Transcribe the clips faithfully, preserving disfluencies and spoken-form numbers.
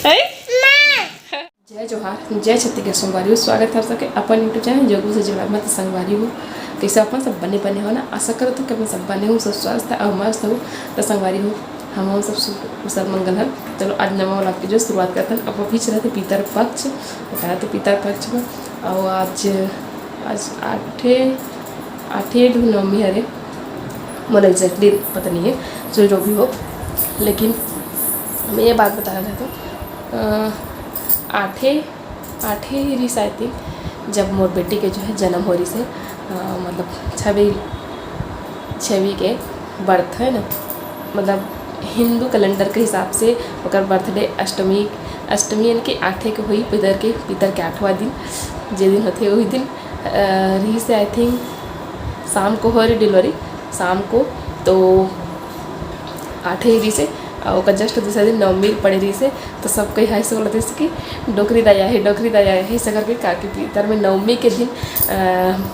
है? जय जोहार, जय छत्तीसगढ़ संगवारी हो। स्वागत है आप सबके अपन YouTube चैनल जोगू से जुड़ा मत संगवारी हो। कैसे अपन सब बने बने हो ना? आशा करत हो कि अपन सब बने हो, सब स्वस्थ और मस्त हो। तो संगवारी हो, हम हम सब सुख कुशल मंगल है। चलो, आज नवा vlog के जो शुरुआत करते हैं। अब अभी चलत हे पितर पक्ष, बताया तो पितर पक्ष में। और आज, आज आठे, आठे नवमी हरे, मोला exactly पता नहीं है, जो जो भी हो। लेकिन मैं ये बात बताना चाहता हूँ, अ, आठे आठे ही रिस, I think, जब मोर बेटी के जो है जन्म हो रिस हे, अ, मतलब छवि, छवि के birth है ना, मतलब हिंदू calendar के हिसाब से ओकर birthday अष्टमी, अष्टमी यानी कि आठे के होई, पितर के, पितर के आठवां दिन, जे दिन होथे वही दिन, अ, रिस हे, I think, शाम को हो रही delivery, शाम को। तो आठे ही रिस हे, अउ ओकर just दूसरा दिन नवमी पड़े रिस हे। तो सब कोई ऐसे बोलत रिस कि डोकरी दाई आही, डोकरी दाई आही, ऐसे करके, काकि पितर में नवमी के दिन, अ,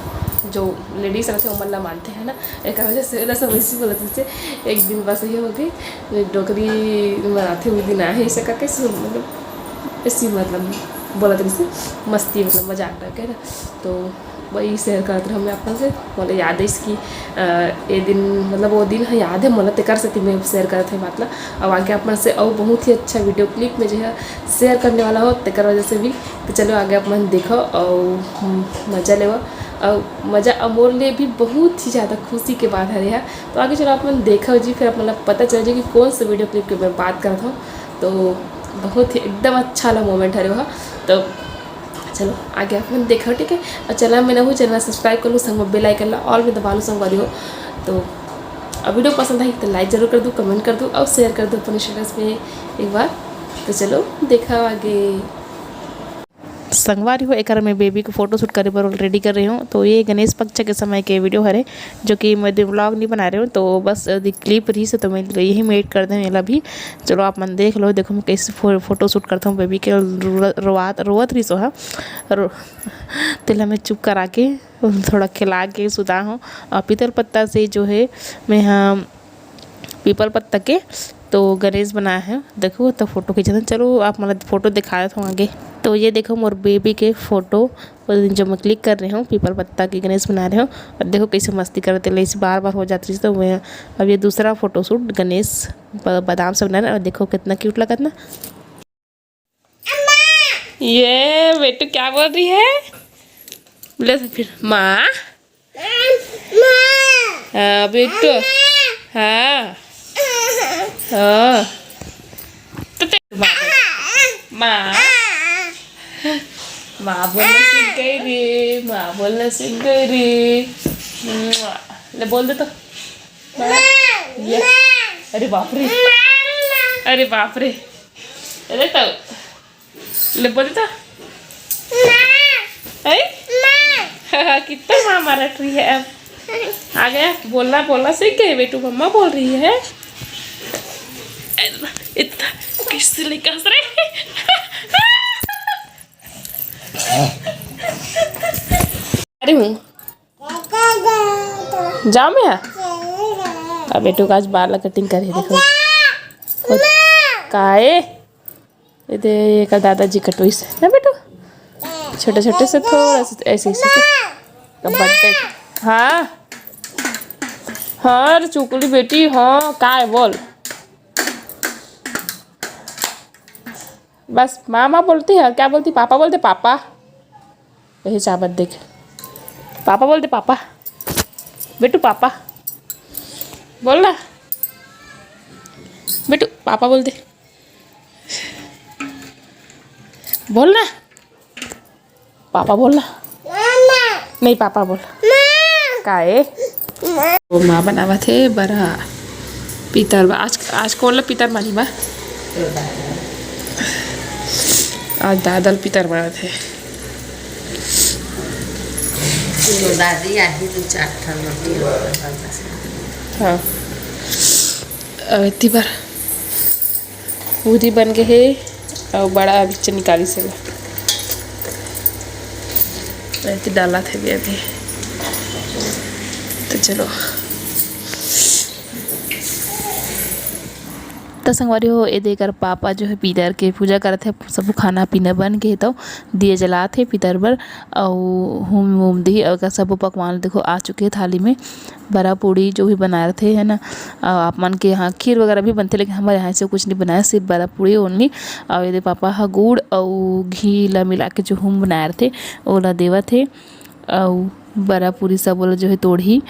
जो ladies रहथे ओमन ला मानथे, है ना, एकर वजह से ओला सब ऐसे बोलत रिस हे। एक दिन बस ये हो गई, डोकरी मनाथे, वो दिन आहे, ऐसे करके सब, मतलब, ऐसी, मतलब, बोलत रिस हे, मस्ती, मतलब, मजाक टाइप के ना। तो वही share करत रहूँ मैं अपन से। मोला याद है इसकी, अ, ये दिन, मतलब वो दिन है याद है मोला, तेकर सेती मैं share करत है बात ला। अब आगे अपन से और बहुत ही अच्छा video clip में जो है share करने वाला हो, तेकर वजह से भी। तो चलो आगे अपन देखो और, हम्म, मजा लेवो। और मजा, और मोर लिए भी बहुत ही ज़्यादा खुशी के बात हरे है। तो आगे चलो अपन देखो जी, फिर अपन ला पता चल जाए कि कौन से video clip के मैं बात करत हूँ। तो बहुत ही एकदम अच्छा वाला moment हरे वह। तो चलो आगे अपन देखो, ठीक है। और चैनल में नवा हो, चैनल subscribe कर लो, संग में bell icon ला all में दबा लो संगवारी हो। तो अब video पसंद आई तो like जरूर कर दो, comment कर दो और share कर दो अपने status में एक बार। तो चलो देखा आगे। संगवारी हो, एकर में baby को photo shoot करे बर ready कर रही हूँ। तो ये गणेश पक्ष के समय के video हरे, जो कि मैं दिन vlog नहीं बना रही हूँ, तो बस यदि clip रही से तो मैं यही में edit कर दें एला भी। चलो आप मन देख लो, देखो मैं कैसे फो-, photo shoot करता हूँ baby के। रो-, रोवात, रोवत रही सो हा, रो-, तेला मैं चुप करा के थोड़ा खिला के सुता हूँ। और पीतल पत्ता से जो है मैं, हाँ, पीपल पत्ता के तो गणेश बनाया है। देखो तो photo खींचत हन। चलो आप मन ला photo दिखात हूँ आगे। तो ये देखो मोर baby के photo, वो दिन जो मैं click कर रही हूँ, पीपल पत्ता के गणेश बना रही हूँ। और देखो कैसे मस्ती करत हे, ऐसे बार बार हो जात रही। तो मैं अब ये दूसरा photo shoot गणेश ब-, बादाम से बना रहे हैं। और देखो कितना cute लगत ना। ये बेटू क्या बोल रही है? बोले तो फिर, माँ। हाँ बेटू। हाँ। हाँ। तो ते-, माँ बोल-, माँ। माँ बोलना सीख गई रे, माँ बोलना सीख गई रे। ले बोल दे तो। माँ। ये। अरे बाप रे। अरे बाप रे। अरे तो। ले बोल तो। माँ। ऐ? माँ। कितना माँ मारत रही है अब। आ गया, बोलना, बोलना सीख गए बेटू, मम्मा बोल रही है। इतना किससे लेकर हंस रहे? अरे हूँ। जाओ मैं। अब बेटू का आज बाल कटिंग करे, देखो। काए? ये दे, ये का दादाजी कटोइस ना बेटू, छोटे छोटे से थोड़ा सा ऐसे, ऐसे, ऐसे। तो बर्थडे। हाँ। हाँ रे चुकली बेटी, हाँ, का है बोल? बस मामा बोलती है, और क्या बोलती? पापा बोलते, पापा। यही चाबत देख, पापा बोलते, पापा। बेटू, पापा बोल ना। बेटू, पापा बोल दे। बोल ना। पापा बोल ना। नहीं, पापा बोल। काए? वो माँ बनावत हे बरा पितर बा। आज, आज कौन ला पितर मानी बा? आज दादल पितर मानत हे। तो दादी आही दो चार ठन रोटी और बस। हाँ। अब इतनी बार पूरी बन गए हे और बड़ा अभी च निकाली से ला। ऐसे डाला थे भी अभी। तो चलो। त संगवारी हो, ए दे एकर पापा जो है पितर के पूजा करत हे, सबो खाना पीना बन के हे, तो दिया जलात हे पितर बर, अउ हूम वूम दिही, अउ एकर सबो पकवान देखो आ चुके हे थाली में। बरा पूड़ी जो भी बनाए रथे, है ना, अउ आप मन के यहाँ खीर वगैरह भी बनथे, लेकिन हमारे यहाँ से कुछ नहीं बनाया, सिर्फ बरा पूड़ी only। अउ ए दे पापा ह गुड़ अउ घी ला मिला के जो हूम बनाए रथे, ओला देवत हे। अउ बरा पूरी सब ओला जो है तोड़ही,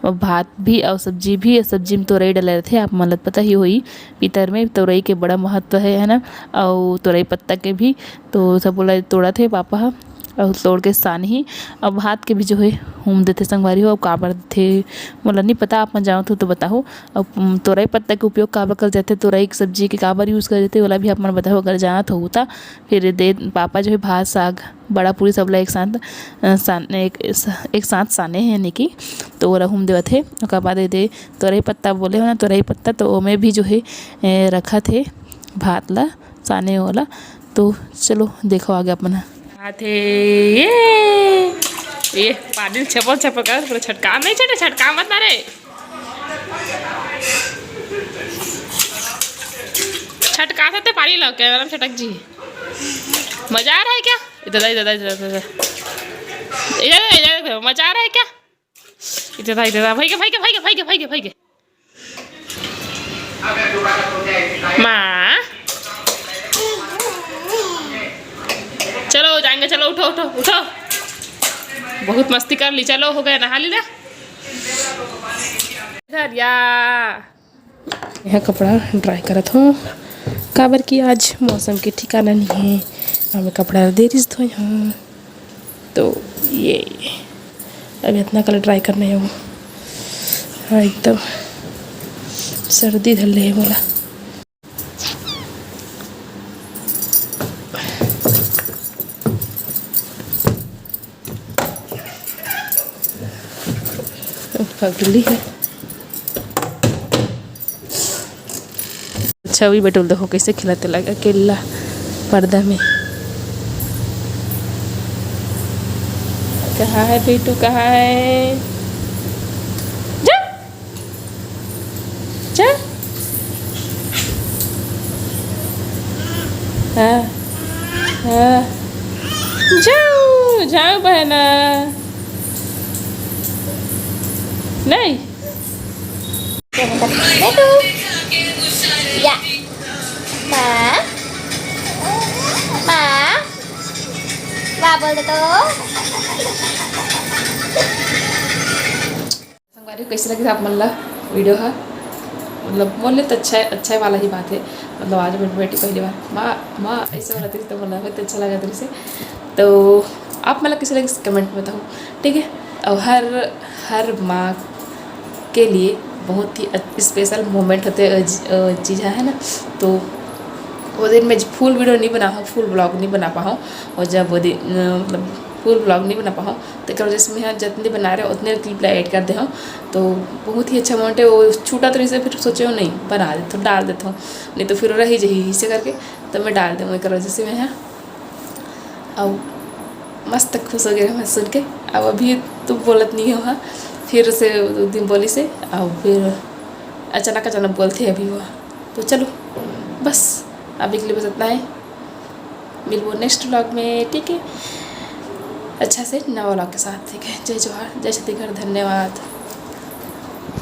अउ भात भी अउ सब्जी भी। सब्जी में तोरई डले रथे, आप मन ल पता ही होही पितर में तोरई के बड़ा महत्व है, है ना। अउ तोरई पत्ता के भी, तो सब ओला तोड़त हे पापा ह, अउ तोड़ के सानही। अउ भात के भी जो है हूम देथे संगवारी हो। अउ काबर देथे मोला नहीं पता, आप मन जानत हो तो बताओ। अउ उम, तोरई पत्ता के उपयोग काबर कर जाथे, तोरई के सब्जी के काबर use कर जाथे, ओला भी आप मन बताओ अगर जानत हो तो। फिर दे पापा जो है भात साग बड़ा पूरी सबला एक साथ, अ, सान-, एक, एक साथ साने हे, यानी कि तो ओला हूम देवत हे। ओकर बाद ए दे तोरई पत्ता बोले हो ना, तोरई पत्ता, तो ओमे भी जो है, ए, रखत हे भात ला साने वाला। तो चलो देखो आगे अपन। आथे ये, ये पानी छपल छपल कर पूरा छटका नहीं छटे, छटका मत ना रे, छटका थे पानी ला, कैमरा में छटक जी। मजा आ रहा है क्या? इधर आ, इधर आ, इधर आ, इधर आ। इधर आ, इधर आ, मजा आ रहा है क्या? इधर आ, इधर आ, भाई के, भाई के, भाई के, भाई के, भाई के, भाई के। माँ, चलो जाएंगे, चलो उठो, उठो, उठो। बहुत मस्ती कर ली, चलो हो गया, नहा ली ना। इधर या। यहाँ कपड़ा dry करत हों, काबर कि आज मौसम के ठिकाना नहीं है। हमें कपड़ा दे रिस धोए हों, तो ये अभी इतना कलर dry करना है वो। हाँ, एकदम सर्दी धर ले है मोला। पगली है। अच्छा, वही बेटुल देखो कैसे खेलते लगा अकेला पर्दा में। कहाँ है बेटू, कहाँ है? जा, जा। हाँ, हाँ। जाओ, जाओ बहना। नहीं। बेटू। या। माँ। माँ। माँ बोल दे तो। संगवारी हो, कैसे लगिस आप मन ला video हा? मतलब, मोर ले तो अच्छा, अच्छा वाला ही बात है। मतलब, आज मोर बेटी पहली बार माँ, माँ ऐसे वाला रहिस तो मोला बहुत अच्छा लगा रहिस। तो आप मन ला कैसे लगिस, comment में बताओ, ठीक है? और हर, हर माँ के लिए बहुत ही अच-, special moment होते, अ, ज-, अ, चीज़ है ना। तो वो दिन मैं full video नहीं बना हूँ, full vlog नहीं बना पाऊँ। और जब वो दिन, अ, मतलब, full vlog नहीं बना पाऊँ, तेकर वजह से मैं ह जतने बना रहे उतने clip ला add कर दे हूँ। तो बहुत ही अच्छा moment है, वो छूटा तो नहीं से फिर सोचे हो नहीं बना देते हूँ, डाल देते हूँ, नहीं तो फिर रही जही इसे करके, तो मैं डाल दे हूँ एकर वजह से मैं ह। अब मस्त खुश हो गए मैं सुन के। अब अभी तो बोलत नहीं हो, हाँ, फिर से दो दिन बोली से, अब फिर अचानक अचानक बोलते हैं अभी वो। तो चलो, बस अभी के लिए बस इतना है। मिलबो next vlog में, ठीक है, अच्छा से नवा vlog के साथ, ठीक है। जय जोहार, जय छत्तीसगढ़, धन्यवाद।